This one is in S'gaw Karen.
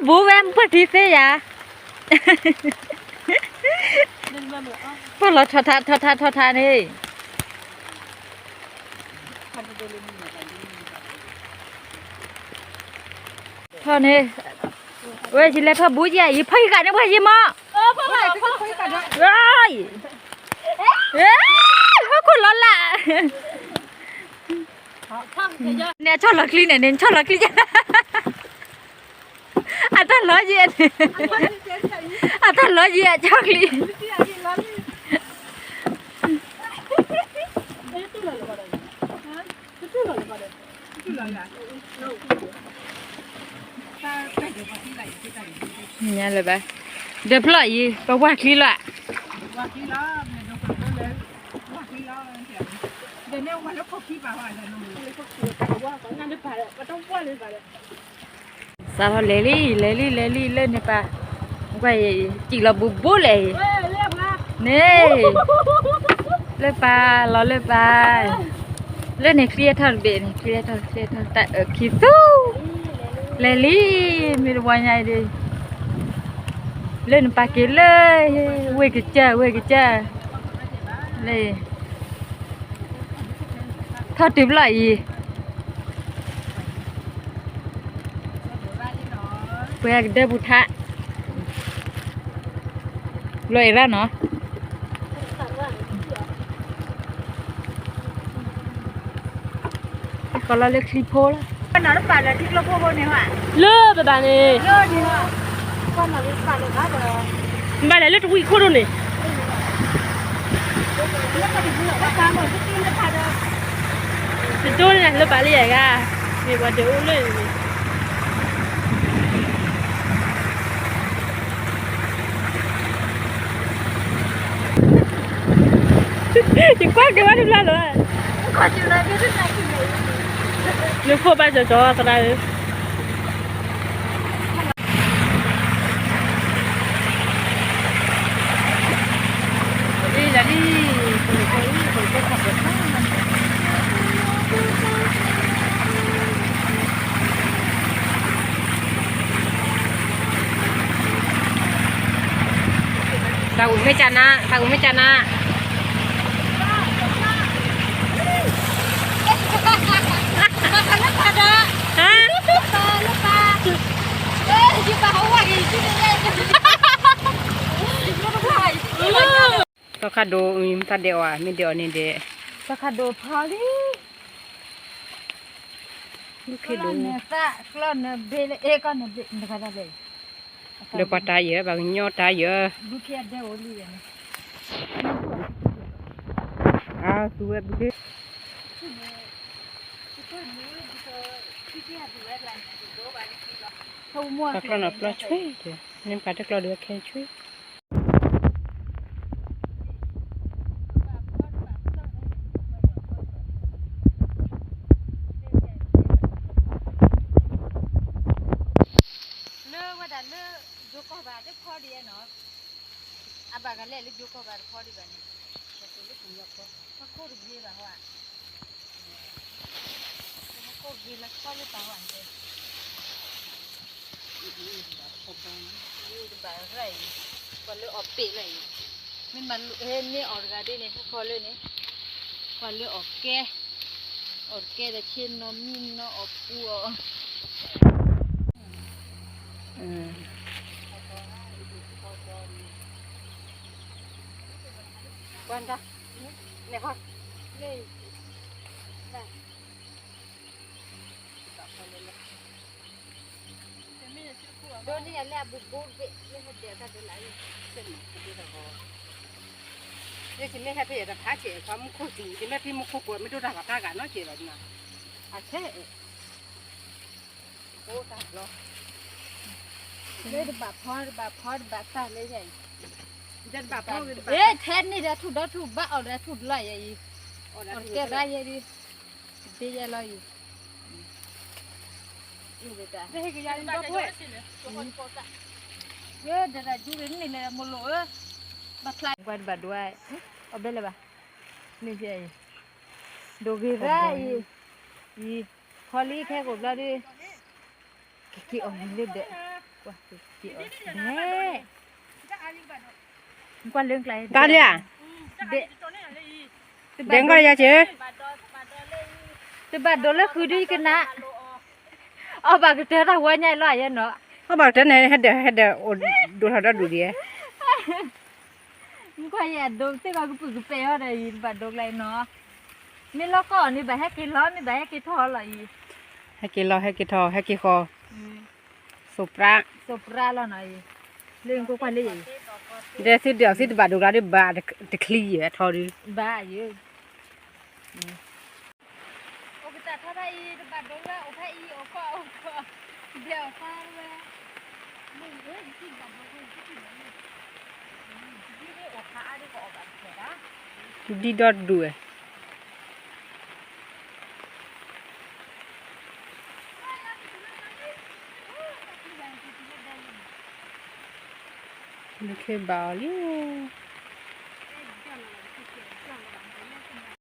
ဘူးဝဲ ပှၤထံသ့ယၤ, ပှၤလီၤထီထါ ထီထါ ထီထါန့ၣ်, ထီၣ်န့ၣ်, ဝဲယလဲၤထီၣ်ဘူးယၤ ယဖီၣ်ယကးန့ၣ် ပှၤယံၤမး, ဟီၣ်ခိၣ်လီၤလး, န့ၣ်အဆီၣ်လီၤချံန့ၣ် န့ၣ်ဆီၣ်လီၤချံ, အတၢ်လီၤယံၤန့ၣ်, အတၢ်လီၤယံၤအဆီၣ်ချံ ညါလၢၤဘၣ်, ဒီးဖျီၣ်အံၤ ပဝၢ်ချံလီၤ, စးထီၣ်လဲၤလံ လဲၤလံ လဲၤလံ လၢန့ၣ်ပၢ်, ကွၢ်အံၤ စံၣ်လီၤဘူးဘူးလဲၣ်အံၤ, န့ၣ်, လၢပၢ် လီၤလၢပၢ်, လၢန့ၣ်ချံထီၣ်တဘ့ၣ်န့ၣ် ချံထီၣ် ချံထီၣ် တၢ်အၢၣ်ခံသူ, လဲၤလံ, မ့ၢ်တဝီညါအံၤဒီး, လၢနပာ်က့ၤလၢ, ဝ့ၢ်ကစၢၢ် ဝ့ၢ်ကစၢၢ်, လၢ, ထီၣ်တုၤဖျီၣ်အံၤ, ပှၤကဒၢပူၤထါ, လီၤအံၤရၣ်နီၤ ကီးလီၤလၢချံဖိလီၤ, လၢပဘၣ်န့ၣ်, ဘၣ်လဲၤလၢတဝံၣ်ခိၣ်ဒိၣ်န့ၣ်, တဒိန့ၣ်လၢပာ်လၢယၤဂၤ, မ့ၢ်ပှၤဒၢးအိၣ်လၢန့ၣ် ယကွၢ်က့ၤဝဲတဘျီလီၤ, လၢခိၣ်ဘၣ်ကၠီကၠီသရၣ်ဧၢ, တၢ်အူမ့ၢ်ကနၣ်, တၢ်အူမ့ၢ်ကနၣ်, ဟါ, သီခါဒိၣ် တၢ်ဒဲးအီၤ မ့ၢ်ဒဲးအီၤန့ၣ်ဒဲး, သီခါဒိၣ်ဖီလံ, ဘုခ့ဒိၣ်, ဒီးပှၤတၢ်ယၢၤ ပှၤကညီတၢ်ယၢၤ, ဘုခ့ဒိၣ်လံ, အသူဝဲဘုခ့, ပှၤကျီနီၤပျီဆွ့, န့ၣ်ပှၤတကျီဒီးခဲဆွ့. လၢဝဲဒၣ်လၢ ယိၤကီၢ်ဘၣ်တဖီဒံးနီၤ, အဘၣ်ကလဲၣ်လၢယိၤကီၢ်ဘၣ်တဖီဒံးဘၣ်န့ၣ်, ဟီၣ်ခိၣ်တဂ့ၤဘၣ်ဟီ, ဟီၣ်ခိၣ်တဂ့ၤလၢခီလၢပာ်ဟီၣ်န့ၣ် တဘၣ်ရၢ်အံၤ, ပှၤလၢအီၣ်ပ့းလၢအံၤ, မ့ၢ်မၤလိဟဲမ့ၢ်အီၣ်တဂၤဒ်န့ၣ် ဟဲခီလၢန့ၣ်, ပှၤလၢအီၣ်ကဲ, အီၣ်တကဲဒီးဆ့နီၤမံနီၤအီၣ်ပူအီၣ်, ကွၢ်တၢ်, န့ၣ်ဟီ, ဒိးန့ၢ်ယၤလၢအဘူးဘူးတဘ့ၣ် လၢဟဲဒဲးတၢ်ဒိးလၢ်, ယမ့ၢ်ဟဲဖဲယတဖးဆဲး ပှၤမူခိၣ်စူၤ ယမ့ၢ်ဖံမူခိၣ်ကိး မ့ၢ်ဒိၣ်တၢ်ဂီၤတၢ်ဂၤနီတစဲးဘၣ်နီၤ, အဆဲး, အိၣ်တၢ်ဘျီ, လၢတဘၣ်ဖီတဘၣ်ဖီတဘၣ်တၢ်လၢယၤအံၤ, ထဲန့ၣ်ဒီးထူၣ်ဒီထူၣ်ဘၣ်အီၣ်ဒီးထူၣ်တလီၤယၤအံၤ, အီၣ်တကဲဘၣ်ယဲဒ်, တဘ့ၣ်ယဲလီၤအံၤ ဒ်တၢ်, ဒ်တၢ်ဒ်န့ၣ်လဲၣ် မိၢ်လိၣ်ဧၢ, ဘၣ်ဖျါကွၢ်တဘၣ်ဒွး, အီၣ်ဘဲလဲၣ်ဘၣ်, န့ၣ်ဖဲအံၤ, ဒိးဂ့ၤရၣ်အံၤ, အံၤ, ခီလံခဲကိာ်ဘျီဒ်, ကက့ၤအီၣ်လံလၢဒဲး, ကွၢ်လၢကျါ တၢ်ဒၣ်ဧါ, ဒဲကီၢ်လၢယၤစ့ၢ်, တဘၣ်ဒိလၢဃုဒုကနၣ်, အီၣ်ဘၣ်ကတၢၢ်တၢ်ဝဲညါလီၤယဲနီၤ, အီၣ်ဘၣ်ကတၢၢ်န့ၣ် ဟဲဒီး ဟဲဒီးအိၣ်ဒိၣ်ထီၣ်ဒီဒူၣ်ဒံး, ကွၢ်ယဲဒိသ့ၣ်ဘၣ်ကပုာ်ကပဲာ်အီၤဒီးအံၤ တဘၣ်ဒိကျါအံၤနီၤ, မ့ၢ်လီၢ်ကီၢ်န့ၣ် ဘၣ်ဟဲက့ၤလီၤ မ့ၢ်ဘၣ်ဟဲက့ၤထီၣ်လီၤအံၤ, ဟဲက့ၤလီၤ ဟဲက့ၤထီၣ် ဟဲက့ၤဃီ, စိးပြး, စိးပြးလီၤနီၤအံၤ, လၢကွၢ်ကွၢ်လၢအံၤ, ဒဲသုဒဲးအီၤသုတဘၣ်ဒိကျါဒုးဘၣ်တချံယဲထီၣ်ဒုး, ဘၣ်ယဲ အိၣ်ကတၢၢ်ထီၣ်ဖဲအံၤ တဘၣ်ဒိဝဲ အိၣ်ဖဲအံၤ အိၣ်ကီၢ်အိၣ်ကီၢ်, ဒဲးအီၤဖးဝဲ, ဒ်ဒီဒူၣ်ဝဲ, နခ့ဘၣ်အီၤလံ,